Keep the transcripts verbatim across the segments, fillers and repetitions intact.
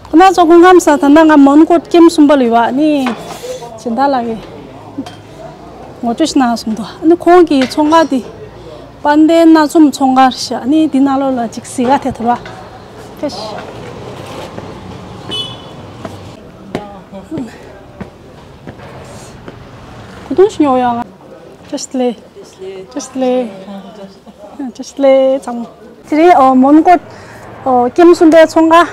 ཁོ་ན་ཚོ་སྐུ་ཁམས་བཟང་། ད་ནང་ང་མོན་གྷོ་ཀེམ་གསུམ་པ་ལ་ཡོད་པ་ནི་སྦྱིན་བདག་ལགས་ཀྱིས་ངོ་སྤྲོད་ཞིག་གནང་སོང་འདུག་ཨ་ནི་ཁོང་གི་ཚོང་ཁང་འདི་དཔལ་ལྡན་སྣ་འཛོམས་ཚོང་ཁང་རེད་ཤག་ཨ་ནི་འདི་ནང་ལོགས་ལ་ཅིག་གཟིགས་ག་ཐད་ཐུབ་པ། ཁྱེད་གོ་ཐུང་ཞིག་ཉོ་ཡོང་ང་། བཀྲ་ཤིས་བདེ་ལེགས། བཀྲ་ཤིས་བདེ་ལེགས། བཀྲ་ཤིས་བདེ་ལེགས་ཚང་མ། དེ་རིང་ཨོ་མོན་གྷོ་ཨོ་ཀེམ་གསུམ་པའི་ཚོང་ཁང་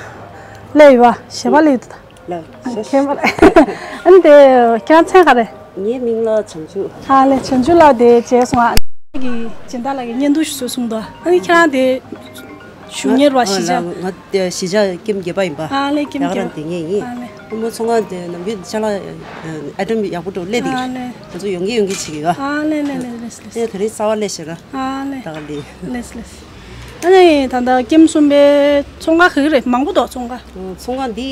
སླེབས་ཡོད་པ་ཞལ་པར་སླེབས་ཡོད་ད། ལགས་སོ། མཁན་པ་ལགས། ཨ་ནི་དེ་ཁྱེད་རང་མཚན་ག་རེ། ངའི་མིང་ལ་བྱང་ཆུབ། ཨ་ལེ་བྱང་ཆུབ་ལགས་དེ་མཇལ་སོང་ཨ། ངེད་ཀྱི་སྦྱིན་བདག་ལགས་ཀྱིས་བརྙན་ཐུང་ཞིག་བཟོས་སོང་འདུག་ཨ་ནི་ཁྱེད་རང་དེ་ཞུ་མཁན་རེད་པ། ཨ་གཞིས་ཆགས། ང་དེ་གཞིས་ཆགས་ཀེམ་བརྒྱད་པ་ཡིན་པ། ཨ་ལེ་ཀེམ་ཡག་རང་བརྒྱད་པ། དེ་ངེད་ཡིན། ཨ་ལེ། ཁོ་མོ་ཚོང་ཁང་དེ་ནམ་རྒྱུན་ཅ་ལག་ཨ་ཨའི་ཊེམ་ཡག་པོ་འདྲ་སླེབས་འདུག་ཨ་ལེ། ང་ཚོ་ཡོང་གི་ཡོང་གི་བྱེད་ཀྱི་ཡོད། ཨ་ལེ་ལེ་ལེ་ལེས་ལེས། དེ་དེ་རིང་གསར་པ་སླེབས་ཤག་ར། ཨ་ལེ། ད་ག་ལེ། ལེས་ལེས། ཨ་ནི་ད་ལྟ་ཀེམ་གསུམ་པའི་ཚོང་ཁང་ག་གི་རེད། མང་པོ་འདུག་ཚོང་ཁང་། ཨོ་ཚོང་ཁང་འདི་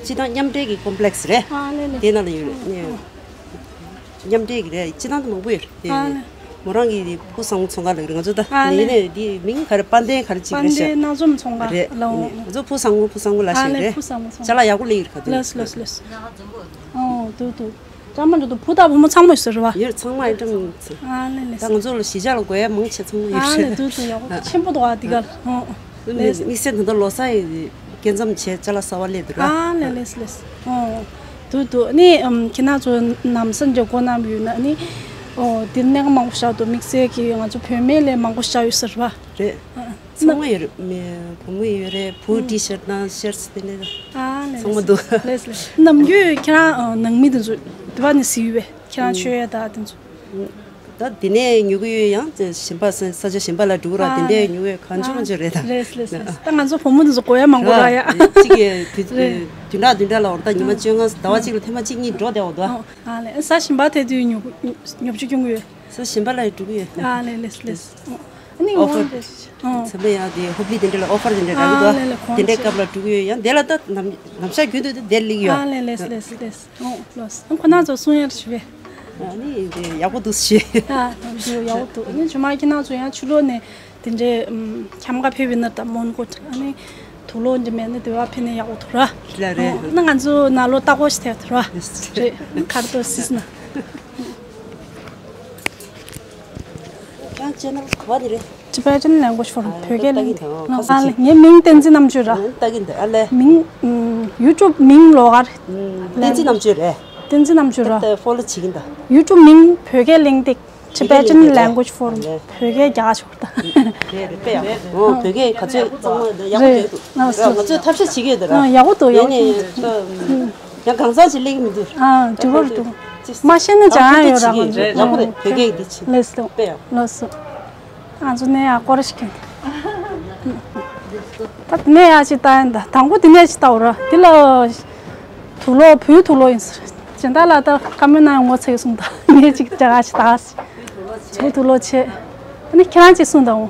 སྤྱི་བཏང་མཉམ་འབྲེལ་གྱི་ཀོམ་པི་ལེགས་སི་རེད། ཨ་ལེ་ལེ། དེ་ནང་ལ་ཡོད་རེད། ཨ། མཉམ་འབྲེལ་གྱི་རེད། སྤྱི་བཏང་དུ་མང་པོ་ཡོད་རེད། ཨ་ལེ། མོ་རང་གི་ཕུ་བཟང་པོ་ཚོང་ཁང་ལ་རེད། ང་ཚོ་ད་ཨ་ནི་ལེ། ཡིན་ནའི་འདི་མིང་ག་རེ། དཔལ་ལྡན་ག་རེ་ཅིག་དཔལ་རེད་ཤག་ལྡན་སྣ་འཛོམས་ཚོང་ཁང་རེད། ལ་འོང་། ང་ཚོ་ཕུ་བཟང་པོ་ཕུ་བཟང་པོ་ལ་ཨ་ཞིག་ལེ། རེད། ཕུ་བཟང་པོ་ཚོང་ཅ་ལག་ཡག་པོ་སླེབས་ཀྱི་རེད་ག་དེ། ལེས་ལེས་ལེས། ཨོ་འདུག་འདུག་ཀྲ་མ་འགྲོ་འདུག་ཕུ་དང་བུ་མོ་ཚང་མ་ཡོད་ས་རེད་པ། ཡོད། ཚང་མ་ཨའི་ཊེམ། ཨ་ལེ་ལེ། ད་ང་ཚོ་ལ་གཞིས་ཆགས་ལ་དགོས་ཡ་མང་ཆེ་ཚང་མ་ཡོད་ཨ་ལེ། རེད། འདུག་འདུག་ཡག་པོ་ཆེན་པོ་འདུག་ཨ་འདི་ག་ལ། ཨོ་ཨོ། ལེས། དམིགས་བསལ་ད་ལྟ་ལོ་གསར་ཡི་སྐྱེ་མཚམས་བྱས་ཅ་ལག་གསར་པ་སླེབས་འདུག་ར། ཨ་ལེ་ལེས་ལེས། ཨོ་འདུག་འདུག་ཨ་ནི་ཨམ་ཁྱེད་རང་ཚོ་ནམ་སང་འཇོག་སྒོ་གནང་ཡོད་ན་ཨ་ནི་ཨོ་འདིར་གནད་འགག་མང་པོ་བཞག་འདུག་དམིགས་བསལ་གྱིས་ང་ཚོ་བུད་མེད་ལས་མང་པོ་བཞག་ཡོད་ས་རེད་པ། རེད། ཨ། ཚང་མ་ཡོད་རེད། མི་བུ་མོ་ཡོད་རེད། བུ་ཨུ་ཊི་ཤར་དང་ཤར་ཊི་དེ་འདྲ་ཨ་ལེ་ཚང་མ་འདུག་ལེས་ལེས། ནམ་རྒྱུན་ཁྱེད་རང་ཨ་ནང་མི་དེ་ཚོ་དེ་པ་ནས་གཟིགས་ཡོད་པས། ཁྱེད་རང་ཨུ་མཆོད་ཡ་ད་དེ་ཚོ། ད་དེ་ནས་ཉོ་གི་ཡོད། ཡང་དེ་གཞན་པ་ས་ས་ཆ་གཞན་པ་ལ་འགྲོ་གི་ར། ཨ་དེ་འདྲས་ཉོ་བའི་གང་བྱུང་ཨ་བྱུང་རེད་ད། ལེས་ལེས་ལེས། ད་ང་ཚོ་བུ་མོ་དེ་ཚོ་དགོས་ཡ་མང་པོ་ར་ཡ། གཅིག་གི་དུས་རེད། བདུན་ཕྲག་བདུན་ཕྲག་ལ་འོ་ད་ཉི་མ་ཨ་བཅོ་ལྔ་ཟླ་བ་གཅིག་ལ་ཐེངས་མ་གཅིག་གཉིས་འགྲོ་བསྡད་འོ་ད། ཨ་ལེ། ས་གཞན་པ་ཐད་དུས་ཉོ་ཉོ་ཆུ་སྐྱོང་གི་ཡོད། ས་གཞན་པ་ལ་ཡང་འགྲོ་གི་ཡོད། ཨ་ལེ་ལེས་ལེས། ཨ་ནི་ཨོ་ཕར་ངོ་དེ་ཚང་མ་ཡང་དེ་ཧུབ་ལི་དེ་འདྲ་ལ་ཨོ་ཕར་དེ་འདྲ་རག་གི་འདུག་ཨ་ལེ་ལེ། དེ་འདྲའི་སྐབས་ལ་འགྲོ་གི་ཡོད། ཡང་དེ་ལ་ད་ནམ་ནམ་ཞག་རྒྱུན་དུ་དེ་དེར་སླེབས་ཡོད། ཨ་ལེ་ལེས་ལེས་ལེས། ཨོ་ལོས། ཨ་ཁོ་ན་ཚོ་གསུང་ཡ་རེ་ཞུ་བས། ཨ་ནི་དེ་ཡག་པོ་འདུག་ཞུ། ཨ་འདུག་ཡག་པོ་འདུག་ཨ་ནི་ཇུ་མ་ཁྱེད་རང་ཚོ་ཡང་ཕྱི་ལོགས་ནས་དེ་འདྲའི་ཨམ་འཁྱམ་ག་ཕེབས་ཡོད་ན་ད་མོན་གྷོ་ཨ་ནི་དུག་ལོག་འདི་མེད་ན་དེ་བ་ཕེབས་ན་ཡག་པོ་འདུག་ར། ལ་རེད། ཨོ་ན་ང་ཚོ་ནང་ལོགས་ལྟ་སྐོར་ཞིག་ཐེབས་ཐུབ་ར། རེད། ཁར་ཏོ་སིས་ན། ཁྱེད་རང་ཅེ་ནལ་ག་པར་དེ་རེད། Tibetan Language Forum། ཨ་བོད་སྐད་གླེང་སྟེགས། ཨ་ལེ། ངའི་མིང་བསྟན་འཛིན་རྣམ་དཔྱོད་ར། ཨ་ལྟ་གི་འདུག་ཨ་ལེ། མིང་ཨུམ་ཡུ་ཊུབ་མིང་ལོགས་ཀ་རེད། ཨུམ་བསྟན་འཛིན་རྣམ་དཔྱོད་རེད། བསྟན་འཛིན་རྣམ་དཔྱོད་ར། ད་ད་ཕོ་ལོ་བྱེད་ཀྱིན་ད། ཡུ་ཊུབ་མིང་བོད་སྐད་གླེང་སྟེགས། Tibetan Language Forum། བོད་སྐད་རྒྱག་ཆོག་ད། རེད་རེད། དཔེ་ཡག་པོ། ཨོ་བོད་སྐད་ག་ཚོད་གཙང་མ་ཡག་པོ་རེད། འདུག་ང་ཚོས་ཐབས་ཤེས་བྱེད་ཀྱི་ཡོད་ད་ར། ཨ་ཡག་པོ་འདུག་ཡག་པོ་འདུག་ཡང་གང་ཟག་ཅིག་སླེབས་ཀྱི་མི་འདུག་ཨ་འགྲིག་པ་རེད་འདུག་མ་ཤེས་ན་སྦྱང་ཡ་ཡོད་ར། ང་ཚོ་ཡག་པོ་རེད། བོད་སྐད་འདི་ཆེ། ལགས་སོ། དཔེ་ཡག་ལགས་སོ། ང་ཚོ་ནས་ཡ་སྐོར་ཞིག་ཐོན། ད་དེ་ནས་ཡ་ཅིག་ལྟ་ཡིན་ད། དང་པོ་དེ་ནས་ཅིག་ལྟ་འོ་ར། དེ་ལ་དུག་ལོག་བོད་དུག་ལོག་ཡིན་ཟེར། སྦྱིན་བདག་ལགས་ད་བཀའ་མོལ་གནང་ཡོང་ངོ་ཚ་གི་གསུངས་ད། ངས་ཅིག་རྒྱ་གར་ཞིག་ད། བོད་དུག་ལོག་ཆེ། ཨ་ནི་ཁྱེད་རང་ཅིག་གསུངས་དང་།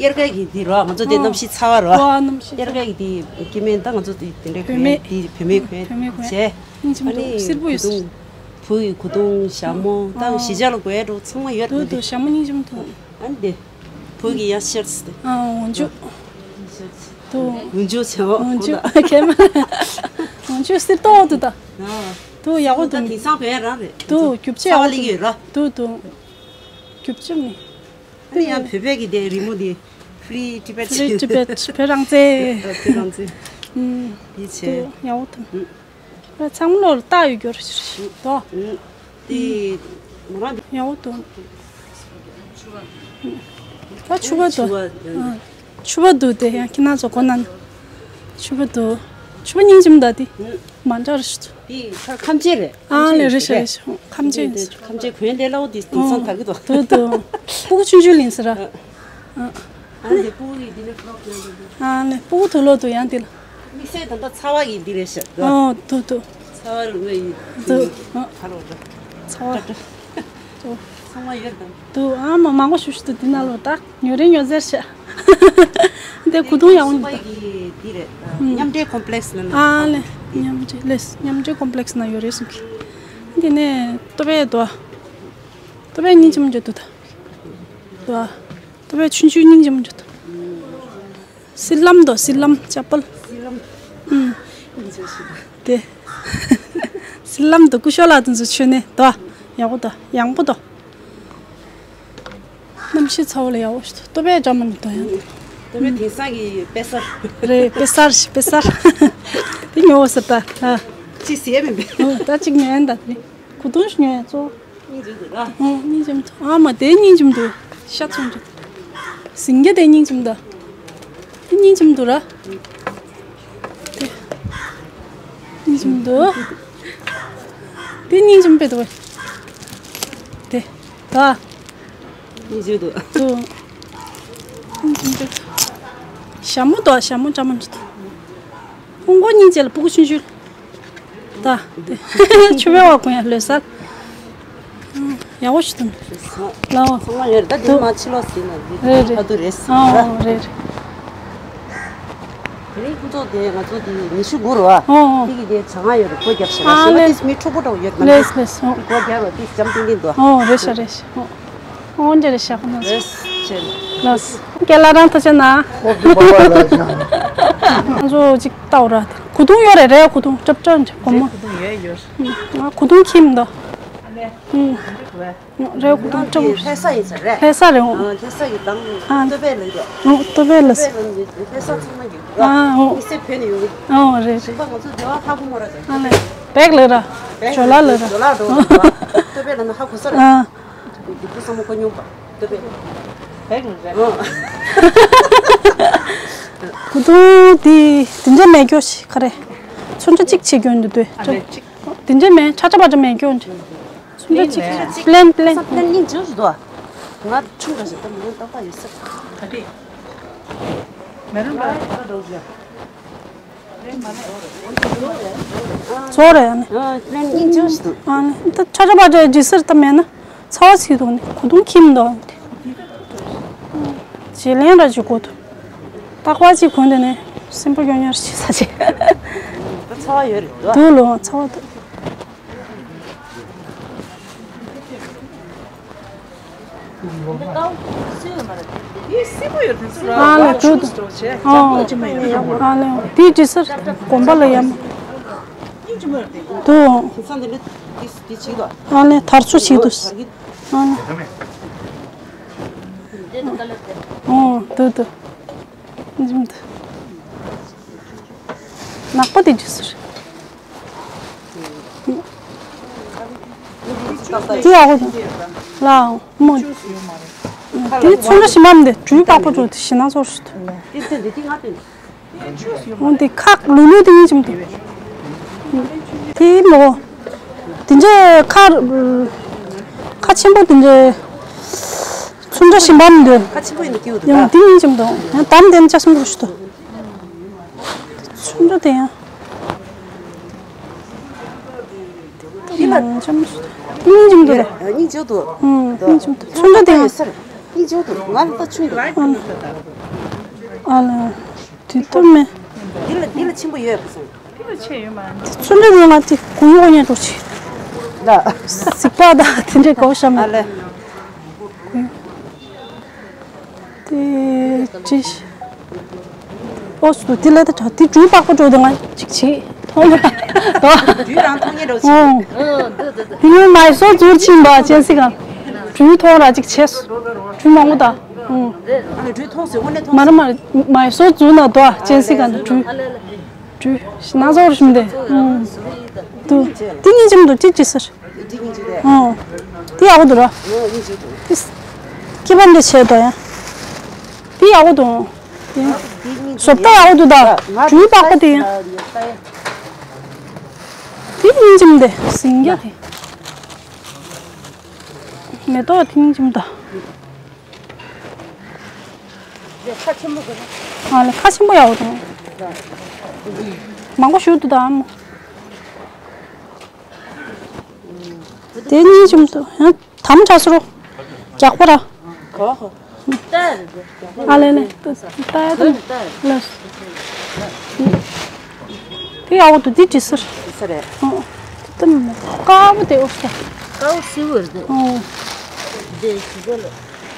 དབྱར་ཁ་གི་འདི་རོ། ང་ཚོ་དེ་གནམ་གཤིས་ཚ་བ་རོ། ཨོ་གནམ་གཤིས་དབྱར་ཁ་གི་འདི་སྐྱེ་དམན་ད་ང་ཚོ་དེ་དེ་འདྲ་བོད་མེད། གོན་འདི་བོད་མེད་གོན་བྱས། སྙིང་རྗེ་མོ་འདུག་སེར་པོ་ཡོད། བུ་ཡི་གོས་ཐུང་ཞྭ་མོ་ད་གཞིས་ཆགས་ལ་དགོས་ཡ་འགྲོ་ཚང་མ་ཡོད་རེད། འདུག་འདུག་ཞྭ་མོ་སྙིང་རྗེ་མོ་འདུག་ཨ་ནི་དེ་བུ་གི་ཡ་ཤར་ཏི། ཨ་འོ་འཇུ། འདུག་འོ་འཇུ་ཆེ་འོ་འོ་འཇུ་ཁེ་མ། འོ་འཇུ་སེར་ཏོག་འདུག་ད། འདུག་ཡག་པོ་འདུག་དེང་སང་བོད་རང་རེད། འདུག་རྒྱུ་ཆ་ཡག་པོ་འདུག་རྒྱུ་ཆ་ནི། ཨ་ནི་ཡང་བོད་པའི་གི་དེ་རི་མོ་དེ་Free Tibet། Free Tibet། བོད་རང་བཙན། བོད་རང་བཙན། ཨུམ། དེ་བྱས། འདུག་ཡག་པོ་འདུག་ཨུམ། ཚང་མ་ལོ་ལ་རྟགས་ཡོད་རྒྱུ་རེད་ཤག་དོ། ཨུམ། དེ་མོ་རང་ཡག་པོ་འདུག་ད་ཕྱུ་པ་འདུག་ཕྱུ་པ་འདུག་དེ་ཡང་ཁྱེད་རང་ཚོ་གོ་ན་ཕྱུ་པ་འདུག་ཕྱུ་པ་སྙིང་རྗེ་མོ་འདུག་དེ་མ་འདྲ་རེད་ཤག་དེ་ཁ་ཁམ་ཆེ་རེད། ཨ་ལེ་རེད་ཤག་རེད་ཤག་ཁམ་ཆེ་ཡིན་ཤག་ཁམ་ཆེ་གོན་བསྡད་སླ་བོ་དེ་དེང་སང་དག་གི་འདུག་འདུག་འདུག་སྤུ་གུ་ཆུང་ཆུང་ལ་ཡིན་ས་ར། ཨ། ཨ་ནི་སྤུ་གུ་ཡི་འདི་ནས་ཁྲོག་ཁྲོག་འདུག་ཨ་ནི་སྤུ་གུ་དུག་ལོག་འདུག་ཡང་དེ་ལ། དམིགས་བསལ་ད་ལྟ་ཚ་བ་ཡི་འདི་རེད་ཤག་ཨོ་འདུག་འདུག་ཚ་བ་རུ་ངའི་འདུག་ཨ། ཁ་ལོ་འདུག་ཚ་བ་འདུག་ཚང་མ་ཡོད་དང་། འདུག་ཨ་མ་མང་པོ་ཞུ་ཞུ་འདུག་འདི་ནང་ལོགས་ད་ཉོ་རེ་ཉོ་ཟེར་ཤག་འདི་གོས་ཐུང་ཡག་པོ་འདུག་ད། འདི་རེད། མཉམ་འབྲེལ་ཀོམ་པི་ལེགས་སི་ནང་ཨ་ལེ། མཉམ་འབྲེལ་ལེགས་མཉམ་འབྲེལ་ཀོམ་པི་ལེགས་སི་ནང་ཡོད་རེད་གསུང་གི། འདི་ནས་ཏོ་པའི་འདུག་ཏོ་པའི་སྙིང་རྗེ་མོ་འདྲ་འདུག་ད། འདུག་ཏོ་པའི་ཆུང་ཆུང་སྙིང་རྗེ་མོ་འདྲ་འདུག་སི་ལམ་དོ་སི་ལམ་ཅ་པལ། སི་ལམ། ཨུམ། དེ། སི་ལམ་དོ་སྐུ་ཞོགས་ལགས་དེ་ཚོ་ཆོས་ནས་དོ། ཡག་པོ་དོ་ཡང་པོ་དོ། གནམ་གཤིས་ཚ་བོ་ལ་ཡག་པོ་ཞིག་འདུག་ལྟོ་ཕད་འདྲ་མིན་འདུག་ཡང་དེ། ལྟོ་ཕད་དེང་སང་གི་དཔེ་གསར། རེད་དཔེ་གསར་ཞིག་དཔེ་གསར། དེ་ཉོ་བ་ཟེར་ད་ལ། ཅི་ཟེར་མིན་པས། ཨོ་ད་ཅིག་ཉོས་ཡིན་ད་དེ། གོས་ཐུང་ཞིག་ཉོས་ཡིན་གཙོ་བོ། སྙིང་རྗེ་འདུག་ལ། ཨོ་སྙིང་རྗེ་མི་འདུག་ཨ་མ་དེ་སྙིང་རྗེ་མི་འདུག་ཤ་ཚོང་རྒྱུ། ཟིང་སྐྱ་དེ་སྙིང་རྗེ་མི་འདུག་དེ་སྙིང་རྗེ་མི་འདུག་ར། དེ་སྙིང་རྗེ་མི་འདུག་དེ་སྙིང་རྗེ་མི་དཔེ་འདུག་དེ། ད། སྙིང་རྗེ་འདུག་དུ། སྙིང་རྗེ་མི་འདུག་ཞྭ་མོ་དོ་ཞྭ་མོ་འདྲ་མིན་འདྲ་འདུག་ཕུང་པོ་སྙིང་རྗེ་ལ་སྤུ་གུ་ཆུང་ཆུང་ལ། ད། དེ། ཆུ་བེ་བ་གོན་ཡ་ལོས་སར། ཡག་པོ་ཞིག་འདུག་ལའོ། ཚང་མ་ཡོད་རེད། ད་དེ་མ་ཕྱི་ལོགས་ཟིན་ན་འདི་རེད་རེད། ཁ་ཐུག་རེད་ཟིན་ཨ་ར། རེད་རེད། དེ་རིང་ཁོ་ཚོ་དེ་ང་ཚོ་དེ་ཉི་ཤུ་དགུ་རུ་བ། ཨོ་ཨོ། དེ་གི་དེ་བྱ་ང་ཡོད་རེད། སྒོ་རྒྱབ་ཤག་ཨ་ཞེ་མ་ལེ། དེ་མི་ཕྲུ་གུ་འདྲ་བོ་ཡོད་མ་ལེས་རེད། ལེས་ཨོ། དེ་སྒོ་རྒྱབ་རོགས་དེ་འཇམ་ཏིང་ཏིང་འདུག་ཨོ་རེད་ཤག་རེད་ཤག་ཨོ། ཨོ་འདྲ་རེད་ཤག་ཁོ་ན་ཚོ། རེད་ཤག་ལགས། སྐལ་ལ་རང་ཐུགས་རྗེ་གནང་། ཁོ་བི་པ་པ་ལ་ཤག་ང་ཚོ་གཅིག་ལྟ་འོ་ར། གོས་ཐུང་ཡོད་རེད་རེད། གོས་ཐུང་ཀྲབ་ཀྲབ་འདྲ་སྒོར་མོ། གོས་ཐུང་ཡོད་ཡོད། ང་གོས་ཐུང་ཁྱིམ་འདུག་ཨ་ལེ། ཨུ། འདི་གོས། རེད་གོས་ཐུང་ཀྲབ། ལྷ་ས་ཡིན་ས་རེད། ལྷ་ས་རེད་འོ། ལྷ་ས་ཡི་དང་ཨ། ལྟོ་ཕད་ལ་རེད། འོ་ལྟོ་ཕད་ལ། ལྟོ་ཕད་ལ་ལྷ་ས་ཚང་མ་ཡོད་ར། ཨ་འོ། མི་སེར་བོད་ནས་ཡོང་གི། འོ་རེད། གཞན་པ་ང་ཚོ་འདི་བ་ཧ་གོ་མ་ར་ཅང་། ཨ་ལེ། བེག་ལ་ར། བེག་ཇོ་ལ་ལ་ར། ཇོ་ལ་འགྲོ་གི་འདུག་ལྟོ་ཕད་ལ་ན་ཧ་གོ་ས་རེད། ཨ། དེ་དུས་ཚང་མ་གོ་མྱོང་པ་ལྟོ་ཕད་ལ། བེག་ལ་ར། འོ། གོས་ཐུང་དེ་དེ་འདྲ་མེད་རྒྱུ་ཞིག་ག་རེ། ཚོན་ཁྲ་གཅིག་བྱེད་རྒྱུ་འདུག་དུས། ཨ་ལེ་གཅིག་དེ་འདྲ་མེད་ཁྲ་ཁྲ་པ་འདྲ་མེད་རྒྱུ་འདྲ། སུམ་ཅུ་གཅིག་པི་ལེན་པི་ལེན། ས་པི་ལེན་སྙིང་རྗེ་ཞིག་འདུག་ང་ཆུང་འདྲ་ཞིག་ཏུ་མི་ལེན་ཏག་ཏག་ཡོད་སྲིད། ག་དེ། མེ་རུན་པ་ད་འགྲོ་ཟེར། ཚོ་རེད་ཨ་ནི། ཨ་པི་ལེན་སྙིང་རྗེ་ཞིག་འདུག་ཨ་ནི་ད་ཁྲ་ཁྲ་པ་འདྲ་ཇི་སྲིད་ད་མེད་ན་ཚ་བ་ཚིག་འདུག་ནི་གོས་ཐུང་ཁྱིམ་འདུག་ཨ་ནི། ཞེ་ལན་ར་ཅིག་གོ་ཐུབ། ཏག་པ་ཅིག་གོན་དེ་ནས་སེམས་པ་སྐྱོ་ཉར་ཞིག་ས་ཅིག་ད་ཚ་བ་ཡོད་རེད་འདུག་ལོ། ཚ་བ་འདུག་ཨ་ལ་དུ་དུ། ཨ་ལ་དེའི་དྲི་སར་གོམ་པ་ལ་ཡམ། དུ། ཨ་ལ་དར་ཚུ་ཞིག་དུ། ཨ་ལ། ཨོ་དུ་དུ། ནག་པོ་དེ་ཅི་ཟེར། དེ་ཡག་པོ་འདུག་ལའོ་མོ། དེ་ཚོན་ཁྲ་ཞིམ་པ་མི་འདུག་སྦྲུལ་པགས་པ་འདྲ་པོ་དེ་ཞེ་ན་ཚོར་ཞིག་འདུག་འོ་འདི་ཁ་ལུ་ལུ་དེ་གཉིས་ཅིག་མི་འདུག་དེ་མོ། དེ་འདྲའི་ཁ་ཁ་ཆེན་པོ་དེ་འདྲའི་ཚོན་ཁྲ་ཞིམ་པ་མི་འདུག་ཁ་ཆེན་པོ་ཡིན་ན་སྐྱིད་འདུག་ཡང་དེ་གཉིས་ཅིག་མི་འདུག་ཡང་དམ་དེ་ནི་ཅག་སུན་པོ་ཞིག་འདུག་ཚོན་ཁྲ་དེ་ཡང་། འདི་ལ་འཇམ་སྙིང་རྗེ་མི་འདུག་ར། སྙིང་རྗེ་འདུག་ཨུམ། སྙིང་རྗེ་མི་འདུག་ཚོན་ཁྲ་དེ་ཡང་། སྙིང་རྗེ་འདུག་ང་ལ་ད་ཆུང་འདུག་ཨ་ལ། དུས་སྟོན་མེད། འདི་ལ་འདི་ལ་ཆེན་པོ་ཡོད་པ་སོང་། འདི་ལ་ཆེ་ཡོད་མ་རེད། ཚོན་ཁྲ་དེ་ང་དེ་གུ་ཡོག་ཉན་འགྲོ་ཆེ། ལ། གཟིག་པ་ད་དེ་འདྲའི་གོ་ཤ་མེད། ཨ་ལ། དེ་ཅི། ཨོ་སུ་དེ་ལ་ད་དྲ་དེ་སྦྲུལ་པགས་པ་འགྲོ་དེ་ང་ཅིག་བྱེད་མཐོང་ན་ད། སྦྲུལ་རང་མཐོང་ཉེ་འགྲོ་ཆེ། ཨོ། དེ་ནི་མའི་སོ་ཛུར་ཕྱིན་པ་ཅན་སི་ག་སྦྲུལ་མཐོང་ར་ཅིག་བྱས་སོ། སྦྲུལ་མང་པོ་ད། ཨོ། ཨ་ནི་སྦྲུལ་མཐོང་སོང་དངོས་གནས་མཐོང་མ་རེད་མ་རེད། མའི་སོ་ཛུར་ན་ད་ཅན་སི་ག་ན་སྦྲུལ། སྦྲུལ་ན་ཟོར་ཞིམ་དེ། ཨོ། དུ། དེ་གཉིས་ཅིག་མི་འདུག་ཅི་ཅི་ཟེར། འདི་སྙིང་རྗེ་རེད། ཨོ། དེ་ཡག་པོ་འདུག་ར། ཨོ་སྙིང་རྗེ་འདུག་དེ། སྐྱེས་པ་འདི་བྱས་དོ་ཡ། དེ་ཡག་པོ་འདུག་ཨོ། དེ་བཟོ་ལྟ་ཡག་པོ་འདུག་ད། སྦྲུལ་པགས་པ་དེ་ཡ། དེ་སྙིང་རྗེ་མི་འདུག་ཟིང་རྒྱ་དེ། མེ་ཏོག་དེ་སྙིང་རྗེ་མི་འདུག་ཁ་ཆེན་པོ་དགོས་ན། ཨ་ལེ་ཁ་ཆེན་པོ་ཡག་པོ་འདུག་མང་པོ་ཞིག་འདུག་ད་ཨ་མོ། དེ་གཉིས་ཅུང་ཏུ་ཡང་དམ་དྲག་སོ་རོ། རྒྱགས་པ་ར། ཨ་ལེ་ལེ་ཏ་ཏ་ལ། དེ་ཡག་པོ་འདུག་དེ་འདྲི་སར། ས་རེད། ཨོ། དེ་ལྟ་མི་དཀར་པོ་དེ་ཨོ་ས། དཀར་པོ་སིལ་བར་འདུག་ཨོ། དེ་ཞི་བ་ལ་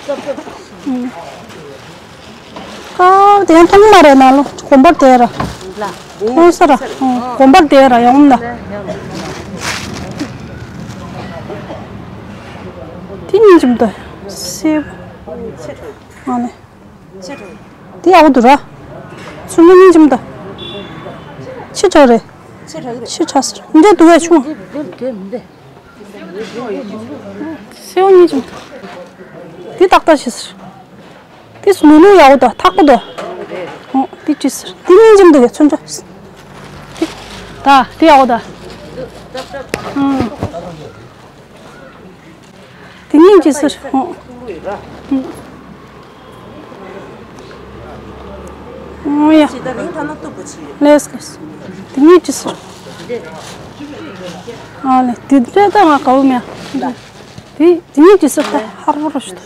སྐབས་སྐབས་ཤིག་ཨོ། ཨ་དེ་ཡང་མཐོང་མ་རེད་ན་ལོ་དགོན་པར་དེ་ར། ལ། མཐོང་ས་ར། དགོན་པར་དེ་ར་ཡོང་ན། དེ་སྙིང་རྗེ་མོ་ད། སེ། ཨ་ནི། དེ་ཡག་པོ་འདུག་ར། ཚུར་མོ་སྙིང་རྗེ་མོ་ད། ཆེ་དྲགས་རེད། ཆེ་དྲགས་ཟེར་འདི་འདུག་ཡ་ཆུང་། སེའུ་སྙིང་རྗེ་མོ་ད། དེ་ཏག་ཏག་བྱས་ཟེར། དེ་སུ་ནུ་ནུ་ཡག་པོ་ད་ཐག་པོ་ད། ཨོ་དེ་བྲིས་ཟེར་དེ་སྙིང་རྗེ་མོ་འདུག་གས་ཚུར་འདྲ། དེ་ད་དེ་ཡག་པོ་ད། ཨང་། དེ་གཉིས་ཅི་ཟེར། ཨོ། ཨོ་ཡ། ལེས་ལེས། དེ་གཉིས་ཅི་ཟེར། ཨ་ལེ་དེ་འདྲ་ད་ང་གའུ་མེ། དེ་དེ་གཉིས་ཅི་ཟེར་ད་ཧར་པོ་རོ་ཞུ་ད།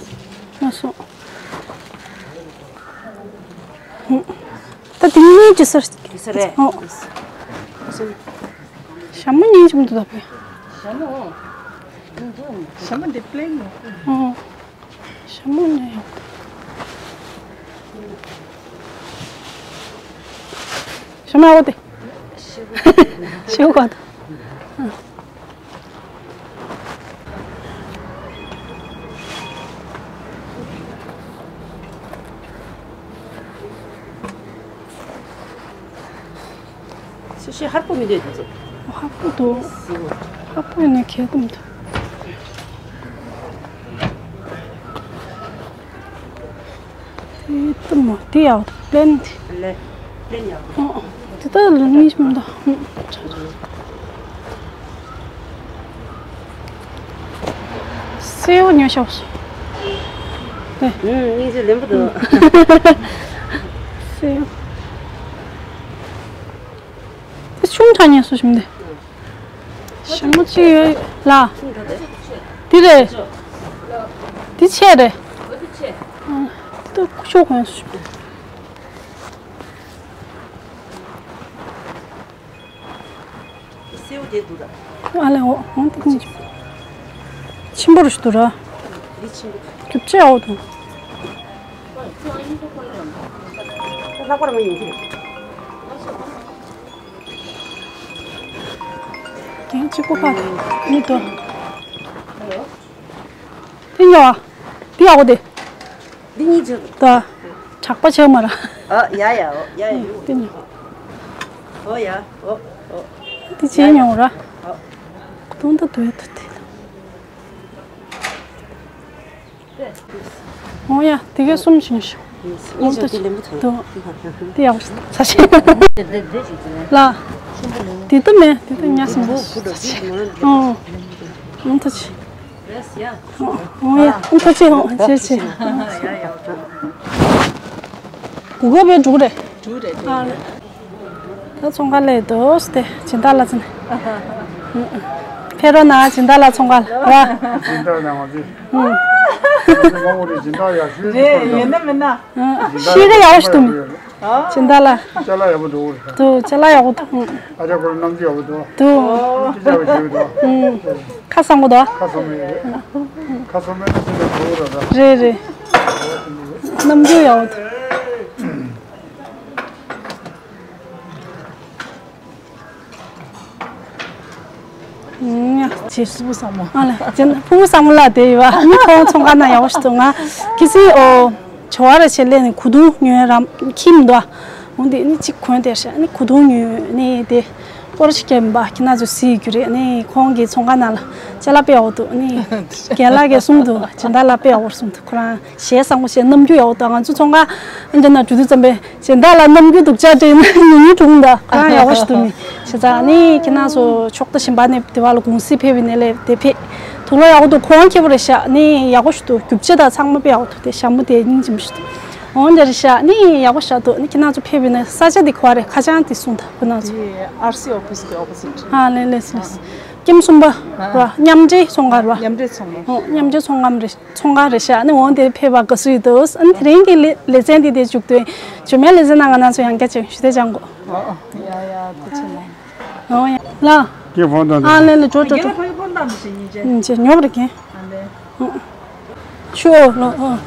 ང་སོ། ད་དེ་གཉིས་ཅི་ཟེར། ཨོ། ཞྭ་མོ་གཉིས་ཅི་མི་འདུག་ད་པས། ཞྭ་མོ། ཞྭ་མོ་འདི་པི་ལེན་ཡོད། ཨོ། ཞྭ་མོ་ནས་ཡོད། ཞྭ་མོ་ཨོ་དེ། ཤེའུ་ག་དང་། སུ་ཞིག་ཧར་པོ་མི་འདུག་དེ་ཚོ། ཧར་པོ་འདུག་ཧར་པོ་ཡིན་ན་གལ་གཏམ་འདུག་དེ་གཏམ་མོ་དེ་ཡག་འདུག་པི་ལེན་དེ། ལེ། པི་ལེན་ཡག་འདུག་ཨོ། དེ་ལྟར་ལ་མི་ཞིག་མི་འདུག་སེའུ་ཉོ་ཤོག་སོ། ཨེ། ཨུམ། སྙིང་རྗེ་ལེན་པོ་འདུག་སེའུ། དེ་ཆུང་དྲགས་ཉེས་སུ་ཞིམ་དེ། ཞྭ་མོ་གཅིག་ཡོད་ལ། དེ་རེད། དེ་ཆེ་རེད། ཨ། དེ་ད་ཤོག་གོན་སུ་ཞིམ་དེ། སེའུ་དེ་འདུག་ར། ཨ་ལེ་འོ་འོང་དེ་གཉིས། ཆེན་པོ་རུ་ཞིག་འདུག་ར། འདི་ཆེན་པོ། རྒྱུ་ཆ་འོ་དང་། ལྷག་པར་མ་ཡིན་གྱི། དེ་གཅིག་པོ་ཕ་དེ་གཉིས་འདུག་དེ་ཉོ་བ། དེ་ཡག་པོ་དེ། འདི་གཉིས་བྱོས། ད། གྲགས་པ་བྱས་མ་ར། ཨ་ཡ་ཡ་འོ་ཡ་ཡ་ཡོ། དེ་ཉོ། འོ་ཡ་འོ་འོ། དེ་བྱས་ཉོ་ར། འོ། གདོང་ད་དུ་ཡོད་དུ་དེ། འོ་ཡ་དེ་གས་གསུམ་བྱིན་ཤོག་སྙིང་རྗེ་དེ་ལེན་པོ་ཐོན། དེ་ཡག་པོ་ཞིག་ས་ཆེན། ལ། དེ་ད་མེད་དེ་ད་ཉ་སྲིན་པོ། ཨོ། འོ་ད་ཆེ། ཨོ་ཡ། ཨོ་ཐ་ཆེ། ཨོ་ཆེ་ཆེ། གུ་གེ་བས་འགྲོ་གི་རེད། འགྲོ་རེད། ཨ་ལེ། ད་ཚོང་ཁང་སླེབས་འདུག་སྟེ། སྦྱིན་བདག་ལགས་ཚོ་ནས། ཕེབས་རོགས་གནང་། སྦྱིན་བདག་ལགས་ཚོང་ཁང་ལ། སྦྱིན་བདག་ལགས་ང་ཚོས། ཨུ། ང་ཚོ་མང་པོ་རེད། སྦྱིན་བདག་ཡག་ཤོས་རེད། ཡིན་ན་མིན་ན། ཨུ། ཤེས་རེ་ཡག་ཤོས་འདུག་མི། སྦྱིན་བདག་ལགས། ཅ་ལག་ཡག་པོ་འདུག་འདུག་ཅ་ལག་ཡག་པོ་འདུག་ཨ་ཅག་ཁོ་རང་རྣམ་དཔྱོད་ཡག་པོ་འདུག་འདུག་ཅི་ཅག་པ་ཞིག་འདུག་ཨུ། ཁ་གསང་པོ་འདུག་ཁ་གསང་པོ་ཡོད་རེད། ཁ་གསང་པོ་ཡོད་ན་ཅི་ལས་འགྲོ་གི་རེད་ད། རེད་རེད། རྣམ་དཔྱོད་ཡག་པོ་འདུག་ཨུམ། ཡ། ཅེས་ཕུ་བོ་བཟང་མོ། ཨ་ལ། ཅེས་ཕུ་བོ་བཟང་མོ་ལགས་དེ་ཡོད་པ། ཨ་ནི་ཁོང་ཚོང་ཁང་ནང་ཡག་པོ་ཞིག་འདུག་ང་ཁྱི་སི་ཨོ། བྱ་བ་ར་ཆེ་ལས་ནི་གོས་ཐུང་ཉོས་རམ་ཁྱིམ་འདུག་འོ་འདི་ནི་གཅིག་གོན་དེ་ཤ་ནི་གོས་ཐུང་ཉོས་ནི་དེ། སྐོར་ཞིག་རྒྱབ་པ་ཁྱི་ན་ཚོ་སི་རྒྱུ་རེད་ནི་ཁོང་གི་ཚོང་ཁང་ནང་ལ་ཅ་ལག་དཔེ་ཡག་པོ་འདུག་ནི། རྒན་ལགས་ཀྱིས་གསུངས་འདུག་སྦྱིན་བདག་ལགས་དཔེ་ཡག་པོ་གསུངས་འདུག་ཁོ་རང་ཞལ་བཟང་པོ་ཞལ་རྣམ་འགྱུར་ཡག་པོ་འདུག་ང་ཚོ་ཚོང་ཁང་ཨ་འདྲ་ན་འགྲོ་དུས་ཙམ་པས། སྦྱིན་བདག་ལགས་རྣམ་འགྱུར་སྡུག་ཅག་སྤྲད་ན་ཉུང་ཉུང་གྲུང་འདུག་ཁོ་རང་ཡག་པོ་ཞིག་འདུག་མི། བྱས་ཙང་ནི་ཁྱེད་རང་ཚོ་ཕྱོགས་མཐའ་གཞན་པ་ནས་དེ་བ་ལ་གུང་སེང་ཕེབས་པའི་ནས་ལས་དེ་ཕེབས། དུག་ལོག་ཡག་པོ་འདུག་ཁོང་ཁྱད་པར་རེད་ཤག་ནི་ཡག་པོ་ཞིག་འདུག་རྒྱུ་ཆ་དང་ཚང་མ་དཔེ་ཡག་པོ་འདུག་དེ་ཞྭ་མོ་དེ་སྙིང་རྗེ་མོ་ཞིག་འདུག་འོ་འདྲ་རེད་ཤག་ནི་ཡག་པོ་ཞིག་འདུག་ནི་ཁྱེད་རང་ཚོ་ཕེབས་པའི་ནས་ས་ཆ་དེ་ག་བ་རེད། ཁ་བྱང་དེ་གསུངས་དང་ཁོ་རང་ཚོ། དེ་ཨར་སི་ཨོ་ཕི་སི་གི་ཨོ་པོ་སི་ཊི། ཨ་ལེ་ལེ་སི་ལེ་སི། ཀེམ་གསུམ་པ་ར། མཉམ་འབྲེལ་ཚོང་ཁང་ར། མཉམ་འབྲེལ་ཚོང་ཁང་། ཨོ་མཉམ་འབྲེལ་ཚོང་ཁང་རེད། ཚོང་ཁང་རེད་ཤག་ནི་འོང་དེ་ཕེབས་པ་དགའ་བསུ་ཡོད་དོ། ཨ་ནི་དེ་རིང་གི་ལེ་ལེ་ཚན་འདི་དེ་མཇུག་སྡོད། མཇུག་མའི་ལེ་ཚན་ནང་ང་རང་ཚོ་ཡང་བསྐྱར་ཅིག་ཞུ་དེ་སྦྱང་དགོས། ཨོ་ཨོ་ཡ་ཡ་ཐུགས་རྗེ་ཆེ། ཨོ་ཡ་ལ། ཀྱེ་ཕོན་དང་། ཨ་ལེ་ལེ་འགྲོ་འགྲོ་འགྲོ། ཕོན་དང་མི་ཤེས་ཉིན་བྱེད། ཉོ་བར་གྱིན། ཨ་ལེ། ཨོ། ཆུ་ཨོ་ལོ་ཨོ།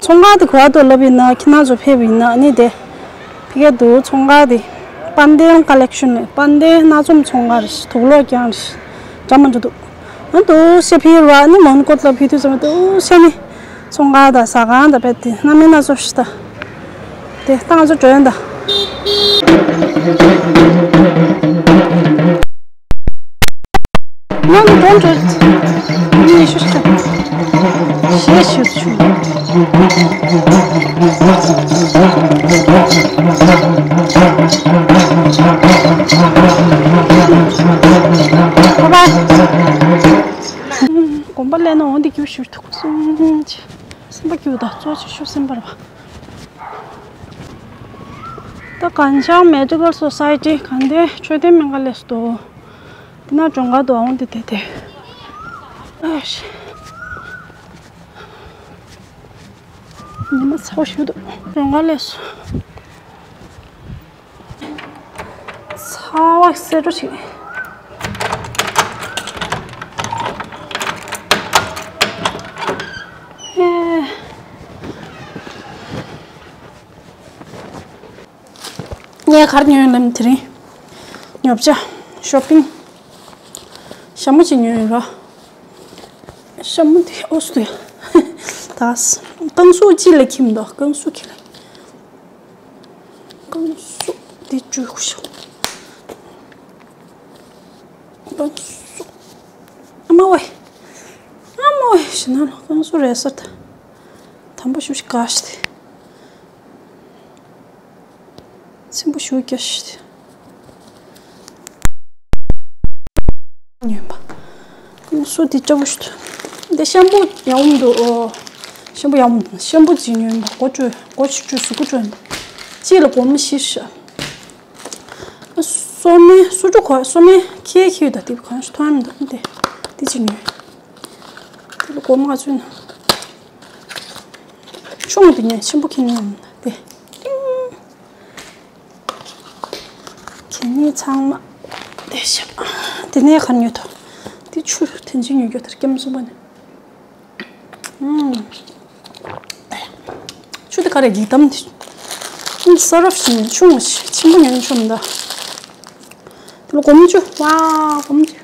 ཚོང་ཁང་དེ་ག་པར་འདུག་ལབ་ཡིན་ན། ཁྱེད་རང་ཚོ་ཕེབས་ཡིན་ན་ཨ་ནི་དེ་ཕ་གིར་འདུག་ཚོང་ཁང་དེ་པན་ཏེལ་ཀ་ལེག་ཤན་རེད། པན་ཏེལ་སྣ་འཛོམས་ཚོང་ཁང་རེད། དུག་ལོག་རྐྱང་རེད། འདྲ་མི་འདྲ་འདུག་ཨ་འདུག་སེ་ཕེབས་ར། ཨ་ནི་མོན་གྷོ་ལ་ཕེབས་དུས་ཙམ་པ་འདུག་སེ་ནི་ཚོང་ཁང་དང་ཟ་ཁང་དང་བས་དེ་སྣ་མིན་སྣ་ཚོགས་ཤིག་ད། དེ་ད་ང་ཚོ་འགྲོ་ཡོང་ད། ནང་དུ་འགྲོ་འགྲོ། ཉིན་ཤུ་ཤུ་ཤེས་ཤེས་ཆུ། གོམ་པ་ལེན་ན་འོང་དེ་རྒྱུ་ཞུ་ཐུག་སོང་ཅི། སེམས་པ་སྐྱིད་པོ་དང་གཙོ་ཆེ་ཤོས་སེམས་པ་རེད་པ། ད་གངས་ལྗོངས་མེ་ཌི་ཀལ་སོ་སའི་ཊི་གངས་ལྡན་འཕྲོད་བསྟེན་སྨན་ཁང་སླེབས་སོང་། འདི་ན་སྦྱོང་ག་འདུག་འོང་དེ་དེ་དེ། ཨ་ཤི། ཉི་མ་ཚ་པོ་ཞིག་འདུག་སྦྱོང་ག་སླེབས་སོང་། ཚ་བ་སེ་འགྲོ་ཞིག་ཨེ། ངས་ག་རེ་ཉོས་ལབ་ན་དེ་རིང་ཉོ་ཆ་ཤོ་པིང་ཞྭ་མོ་ཅིག་ཉོས་ཡོད་ར། ཞྭ་མོ་དེ་ཨོ་སུ་ཡ། ད་རྐང་གཟུགས་གཅིག་ལས་ཁྱིམ་འདུག་རྐང་གཟུགས་ཁྱི་ལ། རྐང་གཟུགས་འདི་བཅུ་དགུ་ཤོག་རྐང་གཟུགས། ཨ་མ་ཝེ། ཨ་མ་ཝེ་ཞེ་ན་ལ་རྐང་གཟུགས་རེད་ཟེར་ད། དམ་པ་ཞུ་ཞིག་ག་ཞིག་དེ། ཚིམ་པོ་ཞུ་རྒྱ་ཞིག་དེ། ཉོས་པ། རྐང་གཟུགས་འདི་སྐྱ་བོ་ཞིག་དེ། འདི་ཤམ་པུ་ཡག་པོ་འདུག་ཨོ། ཤམ་པུ་ཡག་པོ་འདུག་ཤམ་པུ་གཅིག་ཉོས་པ། སྒོ་བཅུ་སྒོ་ཆུ་བཅུ་གཟུགས་པོ་བཅུ་འདུག་གཅིག་ལ་སྒོར་མོ་བཞི་ཤ། སོ་མའི་སོ་ཕྲུག་གོ་སོ་མའི་ཁྱི་ཁྱི་ཡོད་ད། དེ་གང་ཞིག་མཐོང་ཡ་མི་འདུག་དེ་དེ་གཅིག་ཉོས། དེ་ལ་སྒོར་མོ་ང་ཚོས་ན། ཆུང་དེ་ཉོས། ཆེན་པོ་ཁྱི་ཉོས་མི་འདུག་དེ། ཏིང་། གད་སྙིགས་ཚང་མ་དེ་ཤ། དེ་ནས་ག་ཉོས་ཐོ། དེ་ཆུ་དེ་ཅི་ཉོས་རྒྱུ་དེར་སྐྱེམས་གསུམ་པ་ནས། ཆུ་དེ་ག་རེ་འགྱིག་དམ་དེ། ས་རབ་ཞིག་ཆུང་ཞིག་ཆེན་པོ་ཉོས་ཆོག་མི་འདུག་དེ་ལ་སྒོར་མོ་བཅུ། ཝ། སྒོར་མོ་བཅུ།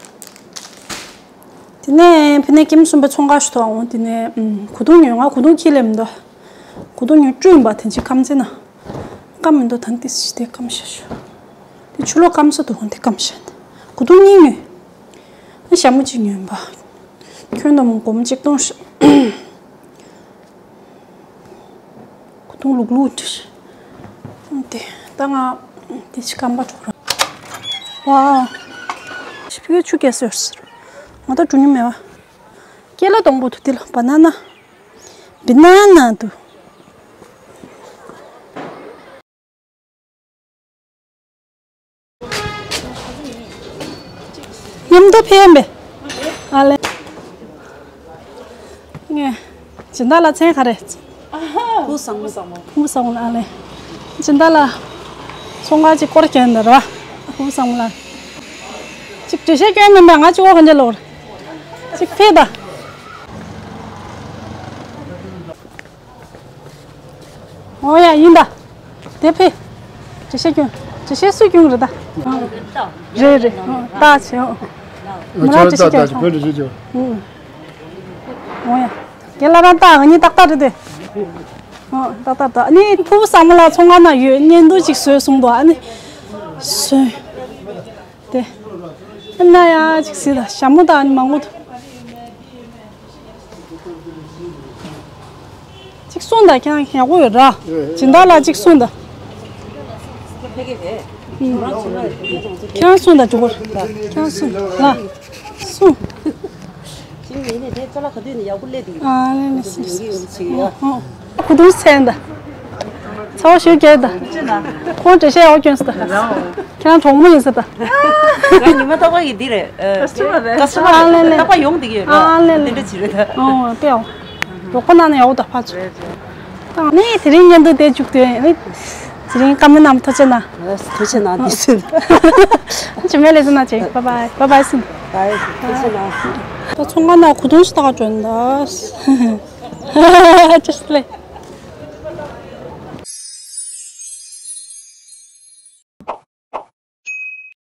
དེ་ནས་ཕ་ནས་སྐྱེམས་གསུམ་པའི་ཚོང་ཁང་ཞིག་ཐོག་འོང་། དེ་ནས་གོས་ཐུང་ཉོས། ང་གོས་ཐུང་ཁྱི་ལེམ་འདུག་གོས་ཐུང་ཉོས་བཅུ་ཡིན་པ། དེ་ཅི་སྐམ་ཚེ་ན། སྐམ་མི་འདུག་ད་དེ་སི་དེ་སྐམ་ཤ་ཤོ། དེ་ཆུ་ལོག་སྐམ་ས་འདུག་དེ་སྐམ་ཤ། གོས་ཐུང་གཉིས་ཉོས། ཨ་ཞྭ་མོ་གཅིག་ཉོས་པ། ཁྱོན་བསྡོམས་སྒོར་མོ་གཅིག་སྟོང་ཤ། གོས་ཐུང་ལུག་ལུག་འདྲ། དེ་ད་ང་དེ་ཅི་སྐམ་པ་འགྲོ་ར། ཝ། ཞིབ་ཀྱི་ཆུ་སྐྱེས་སོ་ཟེར། ང་ད་འགྲོ་མྱོང་མེད་པ། སྐྱེས་ལ་སྡོང་པོ་དུ་དེ་ལ་བ་ན་ན། བི་ན་ན་དུ། མཉམ་དུ་ཕེབས་པས། ཨ་ལེ། ངས་སྦྱིན་བདག་ལ་མཚན་ག་རེ། ཕུ་བཟང་མོ། ཕུ་བཟང་མོ་ལ་ཨ་ལེ། སྦྱིན་བདག་ལ་ཚོང་ཁང་ཅིག་སྐོར་སྐྱོན་འདི་ར། ཕུ་བཟང་མོ་ལ། ཅིག་འགྲེལ་བཤད་སྐྱོན་མིན་པ་ང་ཅིག་འོ་ག་འཇལ་ལོར། ཅིག་ཕེབས་ད། འོ་ཡ་ཡིན་ད། དེ་ཕེ། འགྲེལ་བཤད་སྐྱོན། འགྲེལ་བཤད་སུས་སྐྱོན་རེད་ད། རེད་རེད། ཏག་བྱེད་འོ། མོ་རང་འགྲེལ་བཤད་སྐྱོན་སོང་། འོ་ཡ། རྒན་ལགས་རང་ཏག་ང་གཉིས་ཏག་ཏག་རེད་དེ། འོ་ཏག་ཏག་ཏག་ཨ་ནི་ཕུ་བོ་བཟང་མོ་ལགས་ཚོང་ཁང་ན་ཡོད། བརྙན་ཐུང་ཅིག་བཟོས་གསུངས་འདུག་ཨ་ནི། བཟོས། དེ། ཨ་ན་ཡ་ཅིག་ཟེར་ད་ཞྭ་མོ་དང་ཨ་ནི་མང་པོ་འདུག་གཅིག་གསུངས་དང་ཁྱེད་རང་ཡག་པོ་ཡོད་ར། སྦྱིན་བདག་ལགས་གཅིག་གསུངས་དང་། ཁྱེད་རང་གསུངས་དང་འཇུག་གོ་ཁྱེད་རང་གསུངས་ལ། གསུངས། ཨ་ལེ་ལེ་སུ་ཡོད་ཅིག་ཡ། ཁུ་དུང་སེང་ད། ཚ་བ་ཞུ་རྒྱལ་ད། ཁོང་འགྲེལ་བཤད་ཡག་སྐྱོན་སོང་ད། ཁྱེད་རང་གྲོགས་མོ་ཡིན་ས་ད། ང་ཉི་མ་རྟག་པར་གྱི་འདི་རེད། ཀ་སི་ཊ་མར་རེད། ཀ་སི་ཊ་མར་རེད། ཨ་ལེ་ལེ། རྟག་པར་ཡོང་བསྡད་ཀྱི་ཡོད་ར། ཨ་ལེ་ལེ། དེ་འདྲ་ཅིག་རེད་ད། ཨོ་དེ་ཡང་རོགས་པ་གནང་ན་ཡག་པོ་ད་ཕར་ཚུར། ད་ནི་དེ་རིང་བརྙན་ཐུང་དེ་མཇུག་བསྡུ་ཡིན། དེ་རིང་བཀའ་མོལ་གནང་ཐུགས་རྗེ་གནང་། ཐུགས་རྗེ་གནང་། འདི་སུ། ཇི་མེད་ལས་སུ་ན་ཅེ། བཱའི་བཱའི། བཱའི་བཱའི་སུ། ད་ཚོང་ཁང་ནང་གོས་ཐུང་ཞིག་ལྟ་ག་འགྲོ་ཡིན་ད། ཅི་ཞིག་ལས།